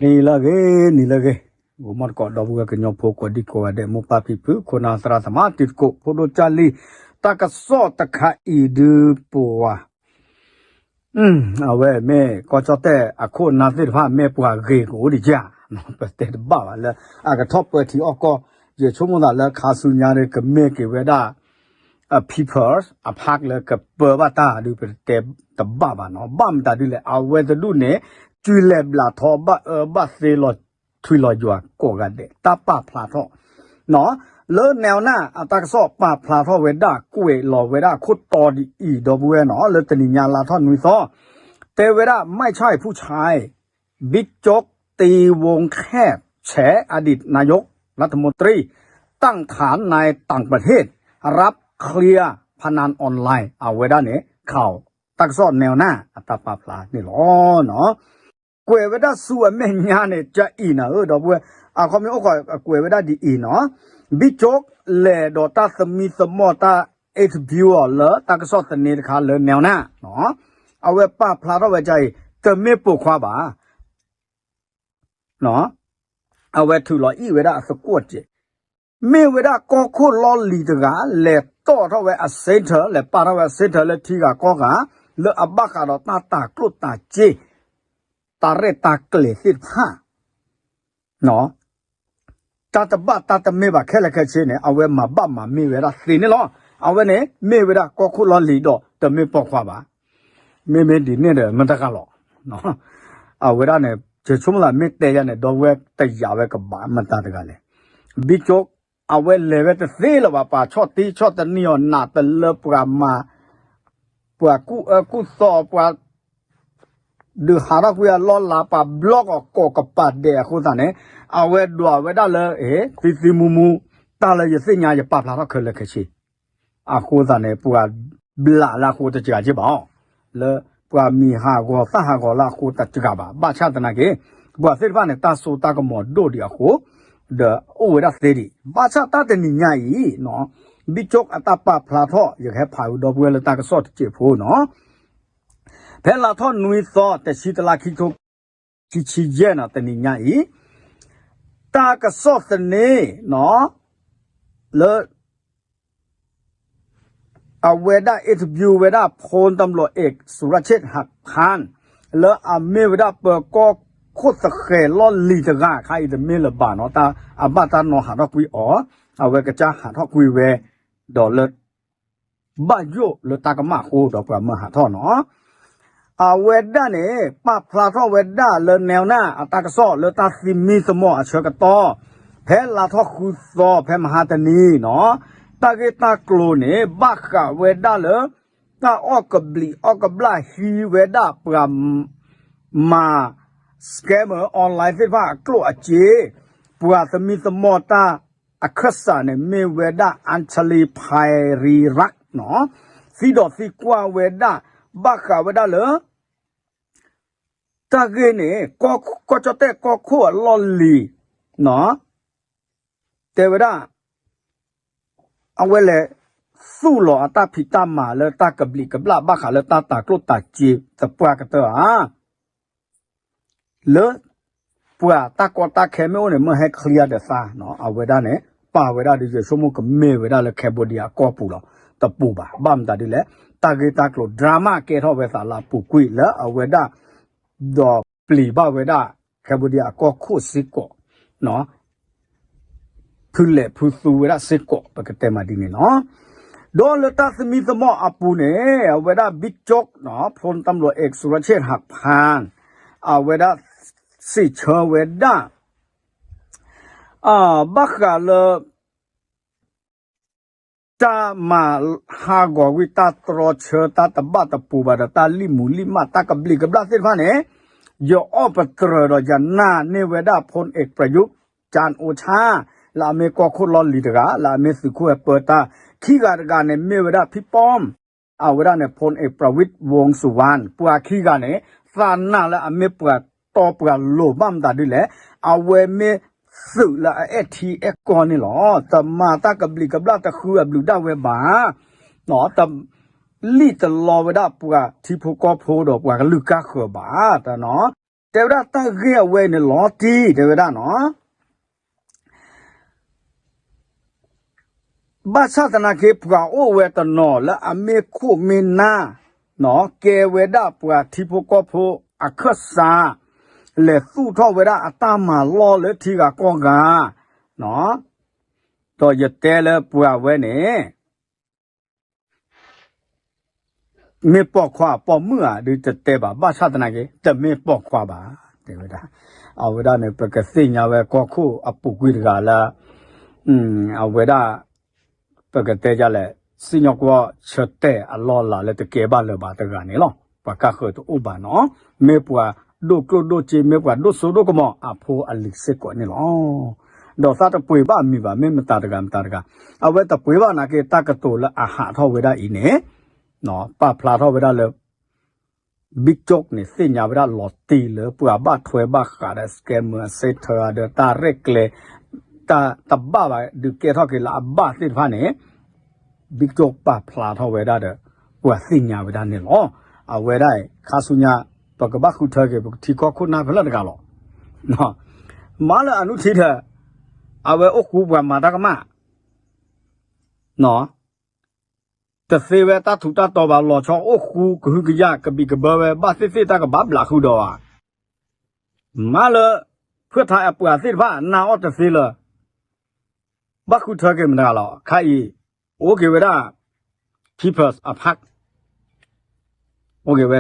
နံၤလၢအဂ့ၤ နံၤလၢအဂ့ၤ, ဂီၤမီၢ်တကိး ဒီပုၢ်ဝဲၢ်ကညီဖိ ကိးဒံကိးဂၤဒဲး မိၢ်ပၢ်ဖံဖု ခိၣ်နၢ်သရၣ်သမါ တံၤသကိး ဖိဒိၣ်ကၢ်လံၤ, တၢ်ကစီၣ်တခါအံၤဒုးပဝး အဝဲမ့ၢ်ကီၢ်ကၠီၣ်တဲၣ်အခိၣ်အနၢ်သ့ၣ်တဖၣ် မ့ၢ်ပှၤဂ့ၤကအိၣ်ဒံးဧါ, ပတဲတဘၣ်ဘၣ်လၢ အကထီၣ်ပၢထံအီၣ်ကီၢ်, ယဆိကမိၣ်သးလၢခါဆူညါဒီး ကမ့ၢ်က့ၤဝဲဒၣ် အ people အဖးလၢကပၢဘၣ်တၢ်ဒုး ပတဲတဘၣ်ဘၣ်နီၤ, ဘၣ်မတၤဒုးလဲၣ်, အဝဲတဒူၣ်န့ၣ် စုလဲၤဘျးထီၣ်ဘၣ်အၢဘၣ်သီလီၤထွံလီၤယွၤကိးဂၤဒဲး တၢ်ပာ်ဖျါထီၣ် လၢ Newna အတၢ်ကစီၣ်ပာ်ဖျါထီၣ်ဝဲဒၣ် ကွဲးလီၤဝဲဒၣ်အခိၣ်တီဒ်အံၤ ဒီပုၢ်ဝဲၢ်နီၤ, လၢတနံၤညါလါထီၣ်နွံသီ, တဲဝဲဒၣ် ไม่ใช่ผู้ชาย บิ๊กโจ๊ก ตีวงแคบ แฉ อดีตนายกรัฐมนตรี ตั้งฐานในต่างประเทศ รับเคลียร์พนันออนไลน์ အဝဲဒၣ်န့ၣ် ခး တၢ်ကစီၣ် Newna အတၢ်ပာ်ဖျါန့ၣ်လီၤ. ကွဲးဝဲဒၣ်ဆူအမဲာ်ညါန့ၣ် ကအံၤနၤဧၢ ဒီပုၢ်ဝဲၢ်, အခီပညီအိၣ်ခိးကွဲးဝဲဒၣ်ဒ်အံၤနီၤ, ဘံၣ်ကၠိၣ် လဲၤဒီးတၢ်သမံသမိးတၢ် interview အီၤလၢတၢ်ကစီၣ်သန့တခါလၢ Newna အဝဲပာ်ဖျါထီၣ်ဝဲကအံၤ တမ့ၢ်ပိာ်ခွါဘၣ် အဝဲထုးလီၤအံၣ်ဝဲဒၣ်အသကိးတက့ၢ်, မ့ၢ်ဝဲဒၣ်ကီၢ်ခိၣ်လီၢ်လံၤတဂၤ လဲၤတီၣ်ထီၣ်ဝဲအ center လဲၤပာ်ထီၣ်ဝဲအ center လၢထံဂၤကီၢ်ဂၤ လၢအဘၣ်ဃးဒီးတၢ်တၤကျိၣ်တၤစ့ တၢ်ရဲၣ်တၢ်ကျဲၤသ့ၣ်တဖၣ် တၢ်တဘၣ်တၢ်တမ့ၢ်ဘၣ်ခဲလၢာ်ခဲဆ့န့ၣ် အဝဲမၤဘၣ်မၤမ့ၢ်ဝဲဒၣ်သ့န့ၣ်လီၤ. အဝဲန့ၣ် မ့ၢ်ဝဲဒၣ်ကီၢ်ခိၣ်လီၢ်လံၤဒီးတမ့ၢ်ပိာ်ခွါဘၣ်. မ့မ့ၢ်ဒ်န့ၣ်ဒီး မတၤတဂၤလီၤ. အဝဲဒၣ်န့ၣ် ယဆိကမိၣ်သးမ့ၢ်တဲယၤန့ၣ် ဒီပုၢ်ဝဲၢ်တယာ်ဝဲကဘၣ်မတၤတဂၤလဲၣ်. ဘံၣ်ကၠိၣ် အဝဲလဲၤဝဲတသ့လၢၤဘၣ်, ပှၤဆီၣ်တံၢ်ဆီၣ်တနံၤအီၤ နးတလၢပှၤမၤ ပှၤကူၣ်အၢကူၣ်သီ ပှၤ ဒုးဟးထီၣ်ကွံာ်အလီၢ်လၤ ပှၤဘျီၣ်အီၤကိးကပၤဒဲးအဃိသတးန့ၣ် အဝဲဒွးဝဲဒၣ်လၢ သံသံမူမူ တၢ်လၢယသ့ၣ်ညါယပာ်ဖျါထီၣ်ခဲလၢာ်ခဲဆ့ အဃိသတးန့ၣ် ပှၤဘျးလၢအဃိတစှၤက့ဘၣ်အီၤ, လၢပှၤမံၤဟးဂီၤသၣ်ဟးဂီၤလၢအဃိတစှၤဘၣ်. ဘၣ်ဆၣ်သနာ်က့ ပှၤသ့ၣ်တဖၣ်န့ၣ် တၢ်စိတၢ်ကမီၤဒိၣ်ဒံးအဃိ ဒီးအိၣ်ဝဲဒၣ်သ့ဒံး. ဘၣ်ဆၣ်တၢ်တနံၤညါအံၤ ဘံၣ်ကၠိၣ်အတၢ်ပာ်ဖျါထီၣ် ယကဟဲဖးဝံၤဒီပုၢ်ဝဲၢ်လၢတၢ်ကစီၣ်တစဲးဖိနီၤ ဖဲလါထီၣ်နွံသီ တဆံတလါ ခံထိခံဆံယဲၢ်နီၤ တနံၤညါအံၤ တၢ်ကစီၣ်သန့ လၢ အဝဲဒၣ် interview ဝဲဒၣ် พลตำรวจเอก สุรเชษฐ์ หักพาน လၢအမ့ၢ်ဝဲဒၣ်ပၢၤကီၢ်ခိၣ်သဃဲၤလီၢ်လံၤတဂၤ ခါအံၤတမ့ၢ်လၢၤဘၣ်နီၤ တၢ်အဘၣ်တၢ်နီၤဟးထီၣ်ကွံာ်အီၤ အဝဲကစၢ်ဟးထီၣ်ကွံာ်ဝဲ ဒီးလၢ ဘၣ်ယိၣ်လၢတၢ်ကမၣ်အဃိဒီးပှၤမၢဟးထီၣ်နီၤ အဝဲဒၣ်န့ၣ် ပာ်ဖျါထီၣ်ဝဲဒၣ်လၢ Newna အတၢ်ကစီၣ်လၢတၢ်သမံသမိးအဆၢကတီၢ် ဖဲလါထီၣ်ဃုသီ ဖဲမဟါတနံၤနီၤ တၢ်ဂ့ၢ်တၢ်ကျိၤန့ၣ် ဘၣ်ဃးဝဲဒၣ်လၢ တၢ်အီၣ်ကဘျံးအီၣ်ကဘျၣ်ဟံးဝဲဒၣ်ပှၤ မၤ scammer online သ့ၣ်တဖၣ်အကျိၣ်အစ့ ပှၤသမံသမိးတၢ်အခၢၣ်စးန့ၣ် မ့ၢ်ဝဲဒၣ် Anjali Phaireerat နီၤ သံဒီးသံကွၢ်ဝဲဒၣ် ဘၣ်ဃးဝဲဒၣ်လၢ တၢ်ဂ့ၢ်န့ၣ် ကီၢ်ကၠီၣ်တဲၣ်ကီၢ်ခိၣ်အလီၢ်လံၤ တဲဝဲဒၣ် အဝဲလဲၤ သူၣ်လီၤအတၢ်ဖံးတၢ်မၤလၢတၢ်ကဘျံးကဘျၣ် ဘၣ်ဃးလၢတၢ်တၤကျိၣ်တၤစ့သပှၢ်ကတၢၢ်ဧါ လၢ ပှၤတၢ်ကီတၢ်ခဲမ့ၢ်အိၣ်န့ၣ် မ့ၢ်ဟဲ clear ဒီးသးနီၤ အဝဲဒၣ်န့ၣ် ပာ်ဝဲဒၣ်ဒီး ယဆိကမိၣ်ကမ့ၢ်ဝဲဒၣ်လၢ Cambodia အကီၢ်ပူၤလီၤ. တပူၤဘၣ်. ဘၣ်မတၤဒ်လဲၣ်, တၢ်ဂ့ၢ်တၢ်ကျိၤ drama ကဲထီၣ်ဝဲသးလၢအပူၤကွံာ်လၢအဝဲဒၣ် ဒီးပျံၤဘၣ်ဝဲဒၣ် Cambodia အကီၢ်ခိၣ်စ့ၢ်ကီး ဖုလဲၣ်ဖုသူဝဲဒၣ်စ့ၢ်ကီး ပကတဲမးဒ်န့ၣ်လီၤ. ဒီးလၢတၢ်သမံသမိးအပူၤန့ၣ် အဝဲဒၣ် ဘံၣ်ကၠိၣ် พลตำรวจเอก สุรเชษฐ์ หักพาน အဝဲဒၣ် စံးဆၢဝဲဒၣ် ဘၣ်ဃးလၢ တၢ်မၤဟးဂီၤဝံၤ တၢ်တြီဆၢ တၢ်တဘၣ်တပူၤဘၣ်ဒီး တၢ်လံၣ်မူလံၣ်မး တၢ်ကဘျံးကဘျၣ်သ့ၣ်တဖၣ်န့ၣ် ယအီၣ်ပတြၢၤဒီးယနာ်န့ၢ်ဝဲဒၣ် พลเอกประยุทธ์ จันทร์โอชา လၢအမ့ၢ်ကီၢ်ခိၣ်လီၢ်လံၤတဂၤ လၢအမ့ၢ်သုးခိၣ်ဟဲပၢတၢ် ခံဂၤတဂၤန့ၣ် မ့ၢ်ဝဲဒၣ် ဖံးပီၣ် အဝဲဒၣ်န့ၣ် พลเอกประวิตร วงษ์สุวรรณ ပှၤခံဂၤန့ၣ် သးနာ်လၢအမ့ၢ်ပှၤတီပှၤလိၤ ဘၣ်မတၤဒ်လဲၣ်, အဝဲမ့ၢ်သုးလၢအအဲၣ်ထံအဲၣ်ကီၢ်န့ၣ်လီၤ. တမၤတၢ်ကဘျံးကဘျၣ် တဃုအဘျုးဒၣ်ဝဲဘၣ်, တလံၣ်တလီဝဲဒၣ်ပှၤထံဖိကီၢ်ဖိဒီးပှၤကလုာ်ကၢ်ဃၢၤဘၣ်, တနီၤ တဲဝဲဒၣ်တၢ်ဂ့ၢ်အဝဲအံၤန့ၣ်လီၤတံၢ် တဲဝဲဒၣ်နီၤ. ဘၣ်ဆၣ်သနာ်က့ ပှၤအိၣ်ဝဲတနီၤလၢအမ့ၢ်ခိၣ်မ့ၢ်နၢ်, ကဲဝဲဒၣ်ပှၤထံဖိကီၢ်ဖိအခၢၣ်စး, လဲၤသူၣ်ထီၣ်ဝဲဒၣ်အတၢ်မၤလီၢ်လၢထံဂၤကီၢ်ဂၤ, ဒီးယတဲလၢပှၤဝဲန့ၣ် မ့ၢ်ပိာ်ခွါပိာ်မုၣ်ဧါ ဒုးတတဲဘၣ်, ဘၣ်ဆၣ်သနာ်က့ တမ့ၢ်ပိာ်ခွါဘၣ်, တဲဝဲဒၣ်. အဝဲဒၣ်န့ၣ် ပကသ့ၣ်ညါဝဲကီၢ်ခိၣ်အပူၤကွံာ်တဂၤလၢ အဝဲဒၣ် ပကတဲဒ်လဲၣ် စံၣ်ညီၣ်ကွီၢ်ဆၢတဲာ်အလီၢ်အလၤလၢတကဲဘၣ်လၢၤဘၣ်တဂၤန့ၣ်လီၤ. ပှၤကါဃၢၤတအိၣ်ဘၣ်နီၤ, မ့ၢ်ပှၤဒိၣ်ကျိၣ်ဒိၣ်စ့ မ့ၢ်ပှၤဒိၣ်စိဒိၣ်ကမီၤအဖိအလံၤစ့ၢ်ကီးန့ၣ်လီၤ. ဒီးသးတပှ့ၤဘၣ်အမံၤဘၣ်, မ့ၢ်မတၤတဂၤမတၤတဂၤ, အဝဲတပှ့ၤဘၣ်နာ်က့ တၢ်ကတိၤလၢအဟးထီၣ်ဝဲဒၣ်အံၤန့ၣ် ပာ်ဖျါထီၣ်ဝဲဒၣ်လၢ Big George န့ၣ် သ့ၣ်ညါဝဲဒၣ်လီၤတံၢ်လၢပှၤဘၣ်ထွဲဘၣ်ဃးဒီး scammer စ့ထၢဒီးတၢ်ရဲၣ်ကျဲၤ တၢ်တဘၣ်ဘၣ် ဒုးကဲထီၣ်က့ၤလၢအဘၣ်သ့ၣ်တဖၣ်န့ၣ် Big George ပာ်ဖျါထီၣ်ဝဲဒၣ်ဒီး ပှၤသ့ၣ်ညါဝဲဒၣ်န့ၣ်လီၤ. အဝဲဒၣ်ခါဆူညါ ပကဘၣ်ဃုထၢက့ၤ ပကထံကီၢ်ခိၣ်နၢ်ဖဲလဲၣ်တဂၤလီၤ. မၤလၢအနုထံထၢၣ် အဝဲအိၣ်ဃူပှၤမၤတၢ်ကမၣ် တသ့ဝဲတၢ်ထူးတၢ်တီၤဘၣ် လီၤဆီအိၣ်ဃူကဟုကယာ်ကဘံၣ်ကဘၢဝဲ ဘၣ်သ့ၣ်သ့ၣ်တၢ်ကဘၣ်ဘျးဃုာ်ဒီးဧါ. မၤလၢ ဖုၣ်ထါအပှၤသ့ၣ်တဖၣ် နာ်အီၤတသ့လၢၤ ဘၣ်ဃုထၢက့ၤမတၤတဂၤလီၤ. ခါအံၤ အိၣ်က့ၤဝဲဒၣ် People's Park အိၣ်က့ၤဝဲ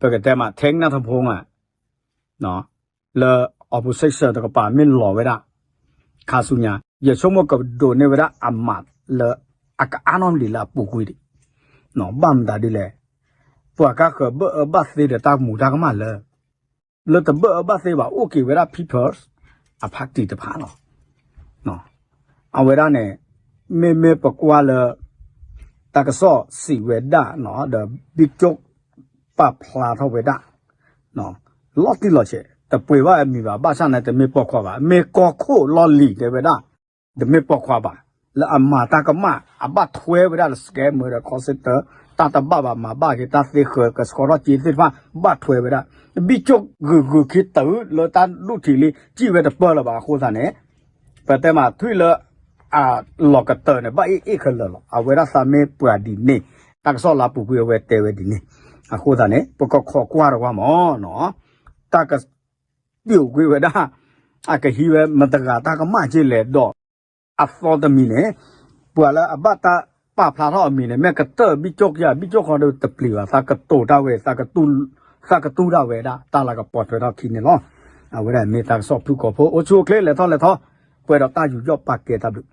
ပကတဲမး ထ့နၢ်ထဖိမး လၢ opposition တကပၤမ့ၢ်လီၤဝဲဒၣ် ခါဆူညါ ယဆိကမိၣ်ကဒိးန့ၢ်ဝဲဒၣ်အမးလၢ အကအါနီၢ်မံၤလၢအပူၤကွံာ်ဒံး ဘၣ်မတၤဒ်လဲၣ် ပှၤကါဃၢၤဘၣ်အၢဘၣ်သီဒီးတၢ်မူတၢ်ကမၣ်လၢ လၢတဘၣ်အၢဘၣ်သီဘၣ် အိၣ်က့ၤဝဲဒၣ် People's Park တဖၣ်လီၤ. အဝဲဒၣ်န့ၣ် မ့မ့ၢ်ပကွၢ်လၢ တၢ်ကစီၣ်စံးဝဲဒၣ် ဒီး Big George ပာ်ဖျါထီၣ်ဝဲဒၣ် လီၤတံၢ်လီၤဆဲး တပှ့ၤဘၣ်အမံၤဘၣ် ဘၣ်ဆၣ်န့ၣ် တမ့ၢ်ပိာ်ခွါဘၣ် မ့ၢ်ကီၢ်ခိၣ်လီၢ်လံၤတဲဝဲဒၣ် တမ့ၢ်ပိာ်ခွါဘၣ် လၢအမၤတၢ်ကမၣ် အဘၣ်ထွဲဝဲဒၣ်လၢ scammer ဒီး call center တၢ်တဘၣ်ဘၣ်မၤဘၣ်က့ၤ တၢ်သ့ဃၢၤကဆှီထီၣ်က့ၤသ့ၣ်တဖၣ် ဘၣ်ထွဲဝဲဒၣ် Big George ဂုာ်ဂုာ်ခံတုၤလၢတၢ်ဒူၣ်ထံးလံ စံၣ်ဝဲတပၢၢ်လၢၤဘၣ်အဃိသတးန့ၣ် ပတဲမးထွံၣ်လၢ အလီၤကတၢၢ်န့ၣ် ဘၣ်အ့ၣ်အ့ၣ်ခဲလၢာ်လီၤ. အဝဲဒၣ်သးမ့ၢ်ပှၤဒ်န့ၣ် တၢ်ကစီၣ်လၢပူၤကွံာ်အဝဲတဲဝဲဒ်န့ၣ် အဃိသတးန့ၣ် ပကခိးကွၢ်တဝါမး တၢ်က ပျိာ်ကွံာ်ဝဲဒၣ် အကဟံးဝဲမတၤတဂၤတၢ်ကမၣ်က့လဲၣ်ဒီး အသီတမံၤန့ၣ် ပှၤလၢအဘၣ်တၢ်ပာ်ဖျါထီၣ်အမံၤန့ၣ် မ့ၢ်ကတၢၢ် Big George ယါ Big George ဃီဒီးတပျံၤဘၣ် သးကတိၤတၢ်ဝဲ သးကတူၢ်တၢ်ဝဲဒၣ် တၢ်လၢကပိာ်ထွဲထီၣ်ခံန့ၣ်လီၤ. အဝဲဒၣ်မ့ၢ်တၢ်ကစီၣ်ဖုၣ်ကိာ်ဖိ အိၣ်ဆူၣ်အိၣ်ချ့ လဲၤထီၣ်လဲၤထီ ပှဲၤဒီးတၢ်ယူးယီၣ်ပာ်ကဲတၢ်ဘျုး